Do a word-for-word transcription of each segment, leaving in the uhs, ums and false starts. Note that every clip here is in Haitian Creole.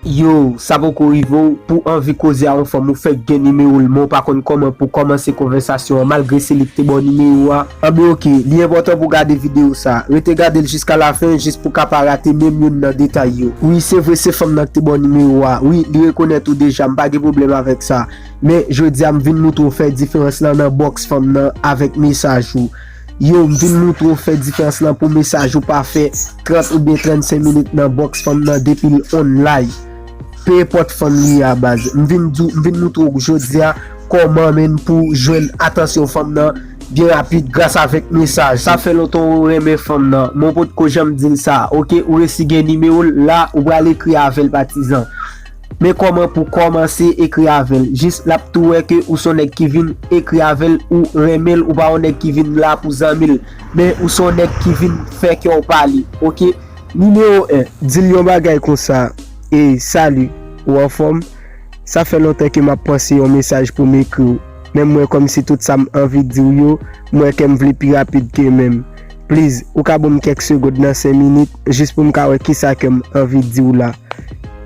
Yo, sa poko rive w pou anvi koze a yon fanm, ou fèk gen nimewo l, men w pa konn kòman pou kòmanse konvèsasyon an, malgre se li k te ba w nimewo a? Anben oke, li enpòtan pou w gade videyo sa. Rete gade l jiska lafen, jis pou w ka pa rate menm youn nan detay yo. Wi, se vre, se fanm nan k te ba w nimewo a. Wi, li rekonèt ou deja, m pa gen pwoblèm avèk sa. Men, jodi a, m vin moutre w fè diferans lan nan bòks fanm nan avèk mesaj ou. Yo, m vin moutre w fè diferans lan pou mesaj ou pa fè trant oubyen trannsenk minit nan bòks fanm nan depi l online. Pe enpòt fanm li ye a baz. M vin di w, m vin moutre w jodi a kòman menm pou jwenn atansyon fanm nan byen rapid gras avèk mesaj. Sa fè lontan ou renmen fanm nan, men w potko janm di l sa, oke? Ou resi gen nimewo l, la ou pral ekri avè l patizan. Men kòman pou kòmanse ekri avè l. Jis l ap tou wè ke ou s on nèg ki vin ekri avè l, ou renmen l, ou pa yon nèg ki vin la pou zanmi l. Men ou s on nèg ki vin fè kè w pale, oke? Nimewo en, di l yon bagay konsa, ey, salut, ou anfòm? Sa fè lontan ke m ap panse yon mesaj pou m ekri w. Men m wè kòmsi tout sa m anvi di w yo, m wè kè m vle pi rapid ke menm. Please, ou ka ban m kèk segond nan senk minit, jis pou m ka wè kisa kè m anvi di w la.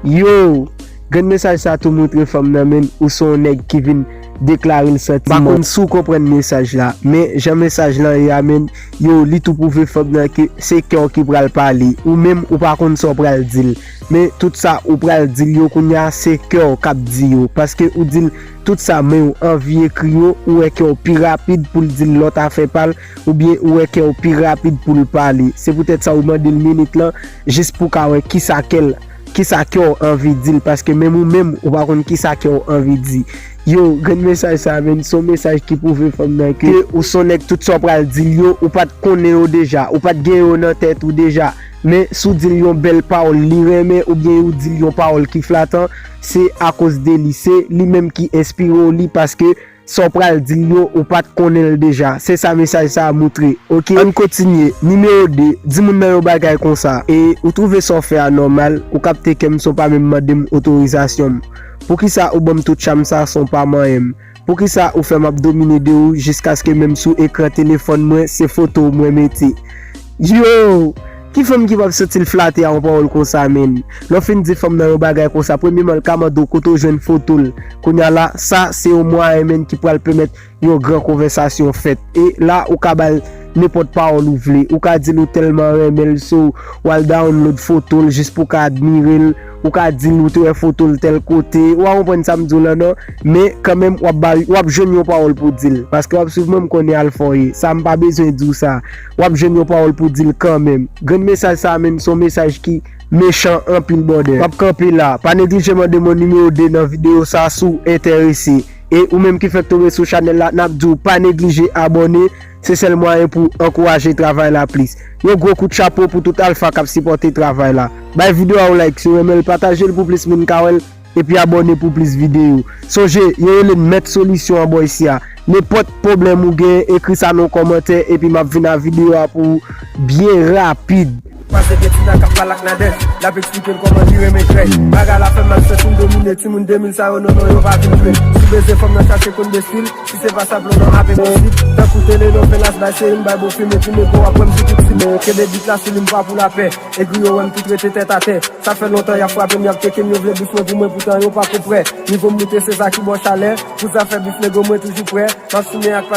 Yo! Grenn mesaj sa tou moutre fanm nan, menn, ou s on nèg ki vin deklare l santiman. M pa konn si w konprann mesaj la, men jan mesaj lan ye a, menn, yo, li tou pwouve fanm nan ke se kè w ki pral pale. Ou menm, ou pa konn sa w pral di l. Men tout sa ou pral di l yo kounye a, se kè w k ap di yo. Paske ou di l tout sa men w anvi ekri yo, ou wè kè w pi rapid pou l di l lòt afè pa l, oubyen ou wè kè w pi rapid pou l pale. Se poutèt sa ou mande l minit lan, jis pou w ka wè kisa kè l, kisa kè w anvi di l, paske menm ou menm, ou pa konn kisa kè w anvi di. Yo, grenn mesaj sa, menn, se yon mesaj ki pwouve fanm nan ke ou s on nèg, tout sa w pral di l yo, ou pa t konnen yo deja, ou pa t gen yo nan tèt ou deja. Men, si w di l yon bèl pawòl li renmen, oubyen ou di l yon pawòl ki flatan, se akoz de li. Se li menm ki enspire w li, paske sa w pral di l yo, ou pa t konnen l deja. Se sa mesaj sa a moutre. Oke, ann kontinye. Nimewo de, di moun nan yon bagay konsa. E ou twouve sa w fè a nòmal, ou kapte kè m san w pa menm mande m otorizasyon m. Poukisa ou ban m tout cham sa san w pa manyen m? Poukisa ou fè m ap domine de ou jiskaske menm sou ekran telefòn mwen, se foto w mwen mete? Yo! Ki fanm ki p ap santi l flate a yon pawòl konsa, menn? Lè w fin di fanm nan yon bagay konsa, premyeman, l ka mande w kote w jwenn foto l. Kounye a la, sa se yon mwayen, menn, ki pral pèmèt yon gran konvèsasyon fèt. E la, ou ka ba l nenpòt pawòl ou vle. Ou ka di l ou tèlman renmen l, so w al download foto l jis pou w ka admire l. Ou ka di l ou te wè foto l tèl kote. Ou pa konprann sa m di w lan, non? Men kanmenm, w ap ba, w ap jwenn yon pawòl pou di l. Paske w ap swiv mwen, m konnen Alpha w ye. Sa, m pa bezwen di w sa. W ap jwenn yon pawòl pou di l kanmenm. Grenn mesaj sa a menm, se yon mesaj ki mechan anpil, brother. M ap kanpe la. Pa neglije mande m yon nimewo de nan videyo sa a si w enterese. E ou menm ki fèk tonbe sou chanèl la, n ap di w pa neglije abòne. Se sèl mwayen pou w ankouraje travay la plis. Yon gwo kout chapo pou tout Alpha k ap sipòte travay la. Bay videyo a yon like si w renmen l, pataje l pou plis moun ka wè l, epi abòne pou plis videyo. Sonje, yo rele n Mèt Solisyon anbò isi a. Nenpòt pwoblèm ou gen, ekri sa nan yon kòmantè, epi m ap vin a videyo a pou ou byen rapid. Pase gen Tina k ap pale ak Nadège, l ap eksplike l kòman li renmen krèy. Bagay la fè m mal, sèt moun domine, timoun de mil sa yo, non, non, yo pa vin jwe. Si beze fanm nan chache konn destil, si se pa sa plan nan ap enposib. Tankou tele non fè las bay se yon bay bon fim, epi men bon apre m di tout sim. Kenbe bit la sou li m pa pou lapè, egri yo wè m tout rete tèt atè. Sa fè lontan y ap frape m, y ap teke m, yo vle bif mwen pou mwen, poutan yo pa kou prè. Nivo m moute, se sa ki ba w chalè, pou zafè bif nego mwen toujou prè. M ap simen ak